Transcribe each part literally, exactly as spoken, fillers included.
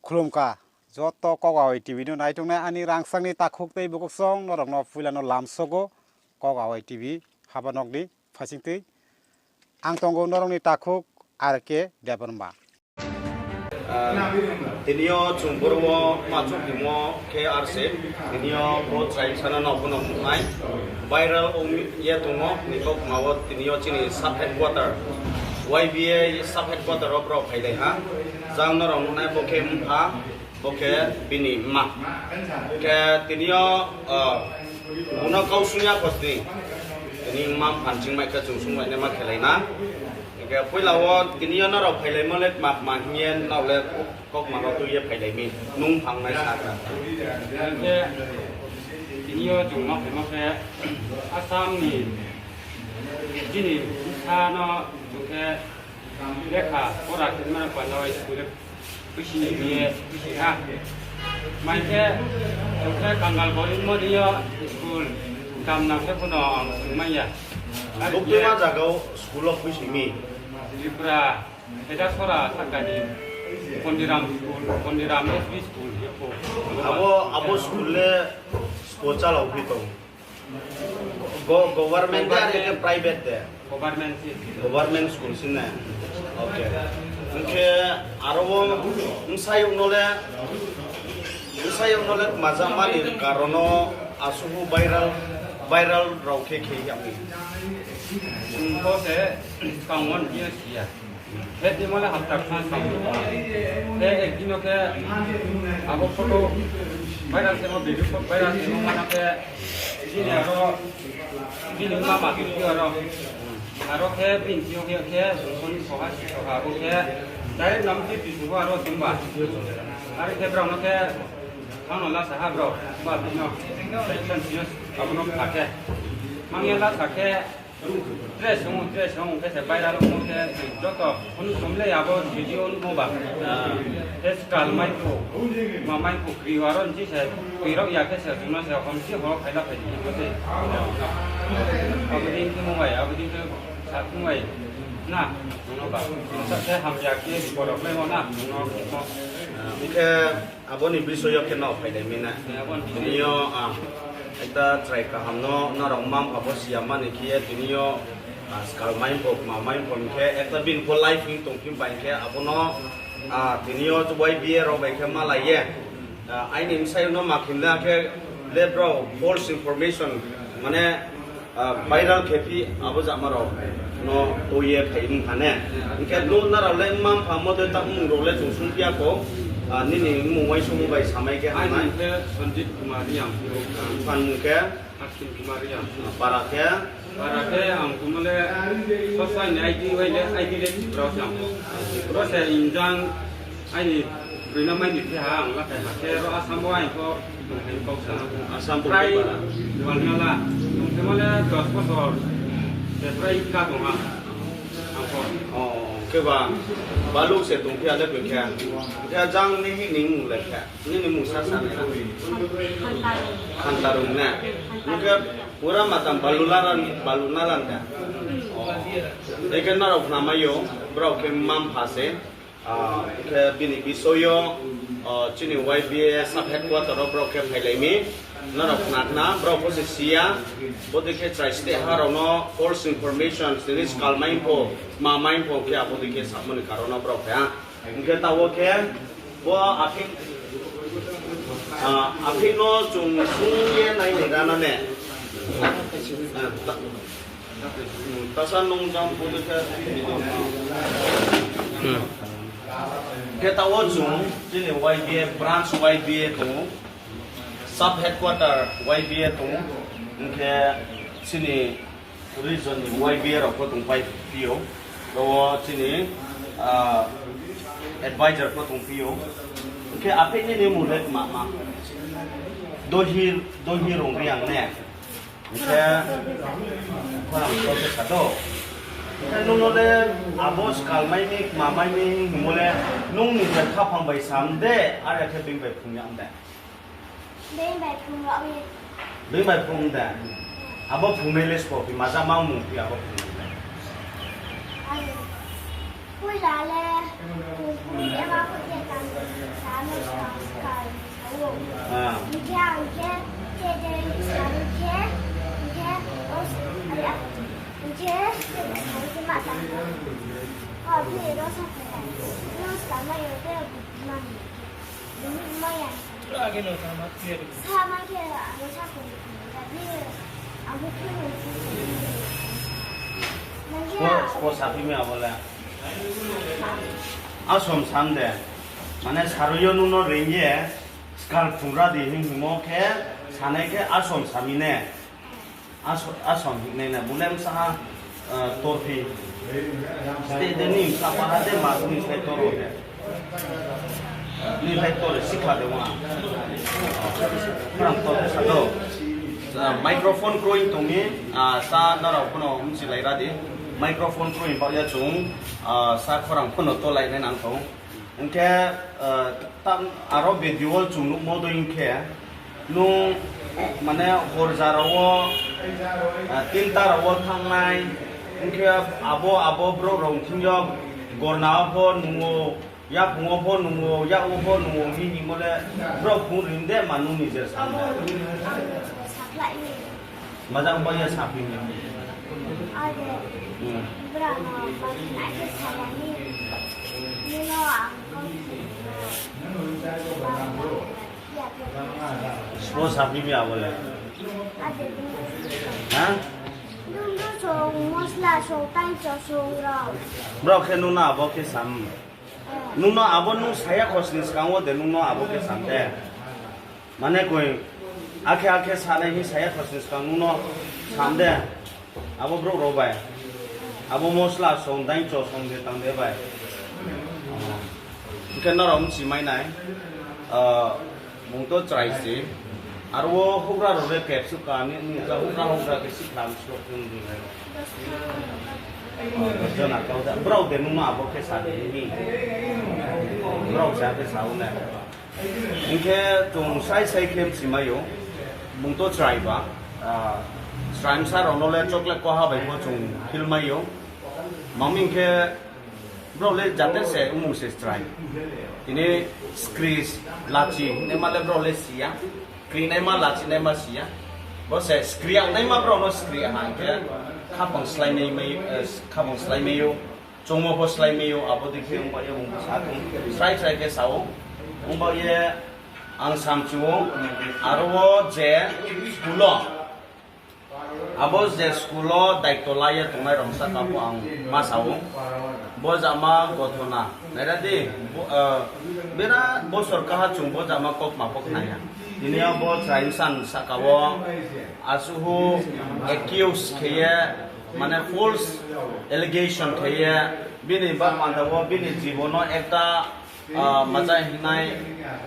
Khulumkha joto Kok Awai T V no naitongnai ani rangchakni takhuk tei bukuksong norokno puilano lamsogo Kok Awai T V haba nokni phaisingtwi. Ang tongo norokni takhuk R K Debbarma. Ah, tinio chwng borok o machuk timo khe R C, tinio bo chwrai sana no bono nuknai. Viral wng ye tongo, ni kok mao tinio chini sub headquarter, Y B A sub headquarter o borok phailai ha. Jang norok nuknai bo khe wngkha, bo khe bini ma. Khe tinio, ah, bono kau sungya khosni. Tini ma phan chingmai khe chwng sunglainai ma khelaina. Hingke puila o tini yo norok phailaimo le tma tma hingye norok le kok mano twi ye phailaimi nung phangnai sakha. Hingke tini yo chwng ma phaimo khe Assam ni bini bwsa no chwng khe lekha pora khe mano panda bai school Bisini biye, bisi ha. Mai khe, onkhe kangal bo imo diyo school. Kam nang khe bono ang swng manya. Bukti ma jaga o school o bisi mi. Tripura, Khedasora sakani Pondiram school, Pondiram S B school, yeko. Abo, abo school le school chalao phi tong. Go-, government de, are ke private de? Government si. Government school si na? Okay. Hingke aro o bwsai uno le, bwsai uno le majakmani karono asuhu viral, viral rok khe khe yami. Bo se kaungon biya siya. Khe timo le hapta khna samung. Khe ek dino khe abo photo viral se mo video photo viral se mo mano khe bini aro bini ma ma video aro. Aro khe bini tio khe khe soni soha si soha abo khe direct nam ti ti soha aro sumba. Aro khe brao no khe thangno la saha brao ba bino section sino abo no kha khe. Mangya la sa khe Dress wng, dress wng, khe se viral wng khe joto phone somle abo video wng ba. Khe skal mai ko, ma mai ko kri waro nji se kri rok ya khe se juna se hom si ho khaila phai di ko se. Abo din khe mo bai, abo din khe sa mo bai. Na, no ba. Sa khe ham ya khe borok lai mo na, no mo. Khe Aboni bisoyo khe no phailai mina. Tiniyo, ah, ekta chwrai kaham no norok mampha bo siya mani khiye tiniyo, ah, skal maimphok ma maimphok khe ekta bini pho life wng tong khe bai khe abono, ah, tiniyo Y B A rok bai khe malaiye. Ah, aini bwsai no ma khinda khe le bro false information mane Ah, viral khe phi abo jama rok no toye khai wng kha ne. Hingkhe no nara le mma mpha mo de ta mung rok le chung sung pia ko. Ah, nini mung wai sung bai samai khe hamnai. Ani khe Sanjit Kumar Riang. Phan mung khe? Akshin Kumar Riang. Para khe? Para khe ang tumole sosai ni I D wai le I D le Tripura jang. Tripura se injang Aini bwrwino mai ni phiya ang lakai ha khe ro Assam o aini kok tongthai kok sana. Assam bo Prai para. Wal mela tongthai male dos bosor. Se prai ka tong ang. Ang kok. Oh, khe ba baluk se tong phiya le khe. Khe jang ni hi ni mung le khe. Ni ni mung sa sa ni na. Khantarung na. Ni khe pura matam balularan balunalanda. Oh. Eke norok namayo, borok khe mampha se. Ah, khe bini bisoyo, ah, chini Y B A sub headquarter o borok khe phailaimi. Norok khna khna, borok pho se siya. Bodei khe chai site ha rokno false information, tini skal maimpo, ma maimpo khe abodei khe samani karono borok khe, ah. Hingkhe tabo khe bo aphik, ah, aphikno chwng sung ye nai ni rana ne. Ah, ta-, Tasa nung jang puli khe. Hmm. Khe tao chwng chini Y B A branch Y B A tongo, sub headquarter Y B A tongo, hwnkhe chini region ni Y B A rok bo tong pai phio, tao chini, ah, advisor bo tong phio, hwnkhe aphek nini mung le ma ma dohi dohi rong ri ang ne. Hingkhe, khorang kok khe sato. Hingkhe nungno le abo skal mai mi, ma mai mi hingmo le nung ni je khaphang bai sam de, are khe bini bai phung ya de. Bini bai phung ya de. Bini bai phung de. Abo phung nai le spo pi maja ma mung pi abo phung de. Puila le, puila le, ema khe tam, tam, Sa ma khe abo sa kong kong ya, ni abo khe nang khe kong kong. Nang khe Spo, spo sapi mi abo le. Asom san de. Mane saruyo nuno ringye skal phungra di hing himo khe sanai khe asom sami ne. Aso-, asom hinai na, bulem saha, eh, torpi. Ste de nim sa para de ma ni sai toro de. Ni sai toro sikha de wa. Kurang to de sa do. Sa microphone kroi tong ni, ah, sa narao kono umsi lai ra di. Microphone kroi ba ya chung, ah, sa khorang kono to lai nai nang tong. Hingke, eh, tam, aro video o chwng nukmo do hingke, nung, mane, horjarao, eh, tintarao thangnai, hingke abo, abo borok rok thwngyo, gorna o pho nungo, yaphungo pho nungo, yago pho nungo, hini himole borok phung rim de ma nung nijer sam de. Majak baiya saphi ni. Ade. Hmm. Bra no, ba, ake sabani. Nino ang kau. Spo saphi mi abole. Ade. Ha? Nung do song, mosla song, tai cho song rok. Bro, khe nung na abo khe sam. Nungno abo nung saya khosni swkango de nungno abo khe san de. Mane koi akhe akhe sanai hi saya khosni swkang nungno san de. Abo borok rok bai. Abo mosla song, daing cho song de tang de bai. Hingke norok wngsi mai nai. Ah, Mung to chwrai se. Aro o hukra rok le kep su ka ni, ni ja hukra hukra ke si kham slok tun di nai. Oh, jona kau da. Brau de nung abo ke sa de ni. Brau sa ke sa u nai. Hingke chung sai sai khem si mai yo. Mung to chwrai ba. Ah, chwrai msa rok no le chocolate ko ha bai bo chung feel mai yo. Mangmi hingke Bro le jater se umung se chwrai. Tini skri lachi hinwi ma le bro le siya. Kri nai ma lachi nai ma siya. Bo se skri ang nai ma bro no skri ha ke khapang slai nai mai, eh, khapang slai mai yo. Chongmo pho slai mai yo. Abo de khe ungba ye ung sa thung. Chwrai chwrai khe sao. Ungba ye ang samchu aro o je school o. Abo je school o daityo laiya tongnai rok saka bo ang ma sao. Bo jama gothona. Naira di, bo, eh, birat bosor kaha chung bo jama kok ma pok naiya. Tini o bo chwrai msan saka o asuhu accuse kheye, mane false allegation kheye, bini ba panda o bini jibono ekta Ah, macha hinai,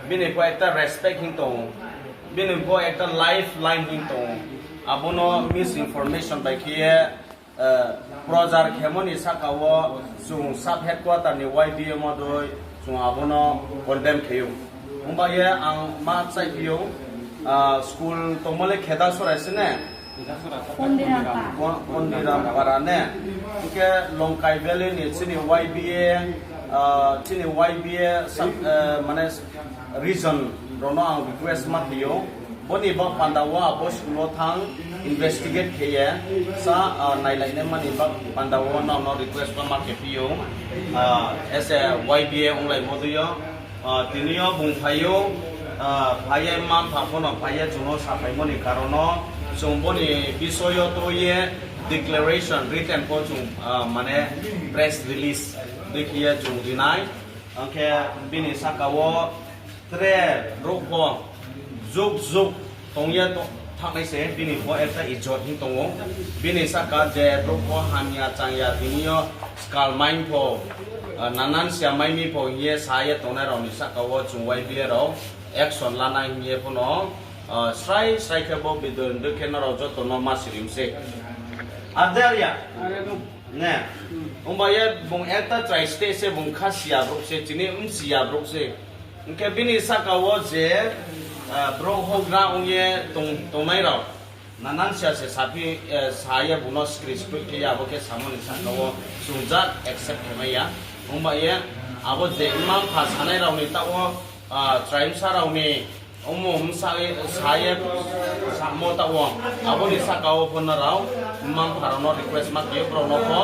bini pho ekta respect hin tongo, bini pho ekta lifeline hin tongo. Abono misinformation bai khiye, ah, prochar khemoni saka o chwng sub headquarter ni Y B A modoi chwng abono condemn khaio. Wngba ye ang ma chai phio, ah, school tongmole kheda sorai sene, Kondiram Para. Kon-, Kondiram Para ne. Hingke Longkai Valley ni chini Y B A, ah, chini Y B A sub, eh, mane region rokno ang request ma khio. Boni bak panda o abo school o thang investigate kheye sa, ah, nailai nai mani bak panda o nono request ma khe phio. Ah, as a Y B A wng lai mo duyo. Ah, tini o bung phaio, ah, phaiya mma mpha phano phaiya chwngno saphaimoni karono chwng boni bisoyo toye declaration written pho chwng, ah, mane press release dekhiya chwng rinai. Hwnkhe bini saka o tre rok pho juk juk tongya to-, thangnaise bini bo ekta ijot hin tongo. Bini saka je borok bo hamya changya tini o skal main pho, ah, nanan sia maimi pho hiye saye tongnai rokni saka o chwng Y B A rok action lana hiye phano, ah, srai srai khe bo bidon dwkhe norok jotono ma sirim se. Arde arya. Ne. Wngba ye bung ekta chwrai site se bung kha siya borok se chini wng siya borok se. Hingke bini saka o je, ah, borok hokra wngye tong-, tongnai rok. Nanan sia se sapi, eh, saya buno skri skri khe abo khe samoni saka o chungjak accept khe maya. Wngba ye abo je imang pha sanai rok ni ta o, ah, chwrai msa rok ni omo hwn sa-, saye samo ta o. Abo ni saka o phano rok imang pha rok no request ma khe borok no pho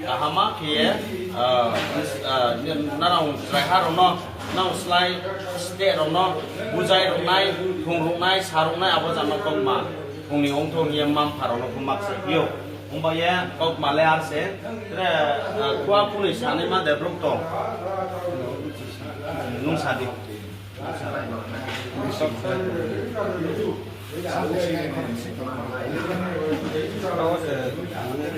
kaham ma khe, ah, ah, narang chwrai ha rok no Nang slai state rokno bujai roknai, thung roknai, sa roknai abo jama kokma. Thungni ongthong ye mampha rokno khe maksa phio. Wngba ye kokma le arse, tre, ah, khua phunui sanai ma de brok tong. Nung sadi.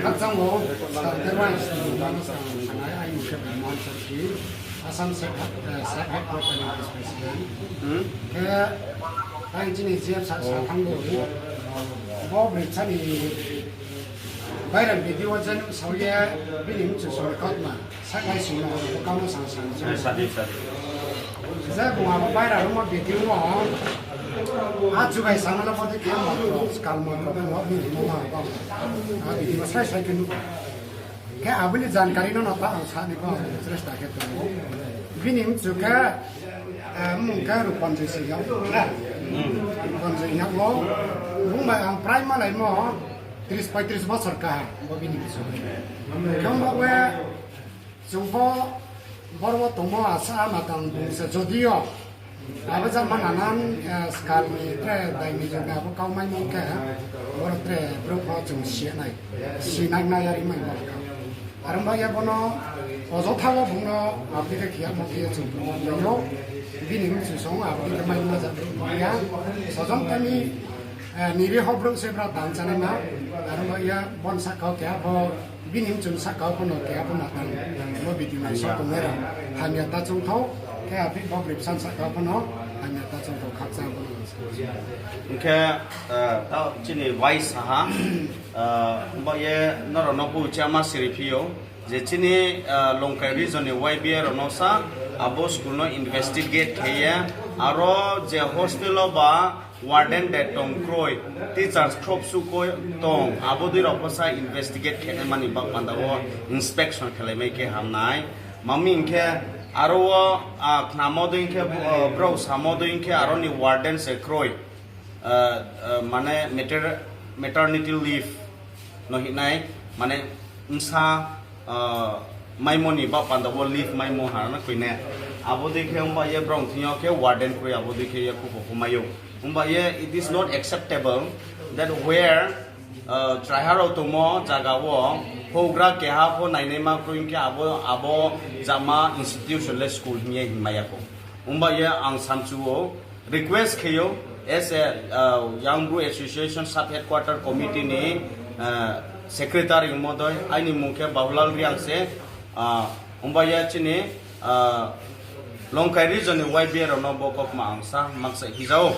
Khakchangbo, Saturday Rice ni bana sanai, ai mungkhe Bhimon Chakri, Assam Sak-, eh, Sak Headquarter ni Vice President. Hmm? Khe, ai chini G F sa, sa thangbo, bo bwrwi chani viral video je nung sawi ye, bini mchu song kotma. Sakai singno kamo sang sang. Eh, sadi, sadi. Je bunga ba baira ruma video mo. A chubai sana la pode ke mo. Skal mo ko mo ni mo ma ba. A video sai sai ke nu. Ke abuli jankari no na ta ang sa ni ko. Sresta ke to. Bini mchu ka, eh, mung ka ru panjui si ya. Hmm. Panjui ya mo. Bung ba ang prime ma lai mo. Tris paitris bosor ka. Bo bini mchu. Kamo we. Chwngbo borok tongmo asa matang bungsa jodio abo jama nanan, eh, skalni tre daini jora abo kaumai mangkhe borok tre borok bo chwng sinai sinai nai ari mai borok. Aro ba ya bono ojotha o bungno abdi khe khiya mo khiya chwng bini mchu song abdi khe mai ma ja ya sojong tani, eh, niri hobrok se bra tan chana ma aro ba ya bon sakao khe abo Bini mchung saka o phano keha phano tang bo video nai sok tongnai rok hamya ta chongthok khe abhi bo bwrwi bwsang saka o phano hamya ta chongthok khakchang phano. Hwnkhe, eh, ta chini wai saha, eh, bo ye norok no bucha ma siri phio je chini, eh, Longkai region ni Y B A rok no sa abo school no investigate khe ye aro je hostel o ba Warden de tong kroi, teachers khop sukoi tong, abo dui rok bwsa investigate khenai mani bak panda o inspection khelai mai khe hamnai. Mami hinkhe aro o, ah, khnamo dui hinkhe, ah, bro samo dui hinkhe aro ni warden se kroi, ah, ah, mane mater-, maternity leave no hinai, mane wngsa, ah, maimoni ba panda o leave maimo harana koine. Abo dui khe wngba ye brong thingyo khe warden kroi abo dui khe ye kupo kumayo. Wngba ye it is not acceptable that where, ah, chwrairok tongmo jaga o hougra keha pho nainai ma kroi khe abo, abo jama institution le school hingye hingmaya ko. Wngba ye ang samchu o request kheyo as a, uh, Young Bru Association Sub Headquarter Committee ni, uh, secretary modoi aini mung khe Bahulal Riang se, uh, wngba ye chini, uh, Longkai region ni Y B A rok no bo kokma ang sa maksa hijao.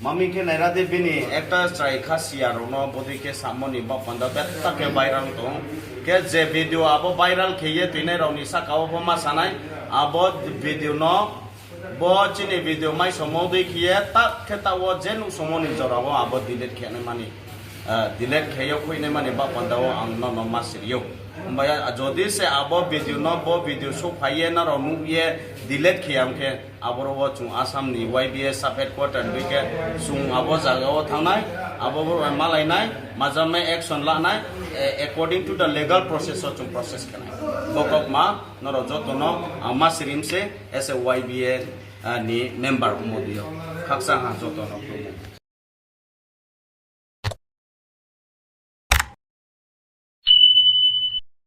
Mami khe naira de bini ekta chwrai kha siya rok no bodui khe samo ni bak panda betta khe viral tong. Khe je video abo viral khe ye twinai rok ni saka o bo ma sanai abo video no Bo chini video mai somo dui khiye tak khe ta o je nuk somo ni jora o abo delete khe nai mani, ah, delete khe yo khui nai mani ba panda o ang no no ma sir yo. Wngba ya jodi se abo video no bo video so phai ye na rok nuk ye delete khe am khe abo ro o chung Assam ni Y B A sub headquarter dui khe chung abo jaga o thang nai abo bo malai nai majam nai action la nai, eh, according to the legal process o chung process khe nai. Bo kok ma norok joto no ang ma sirim se. As a Y B A, ah, ni member omo dio. Khaksa ha joto no khulumung.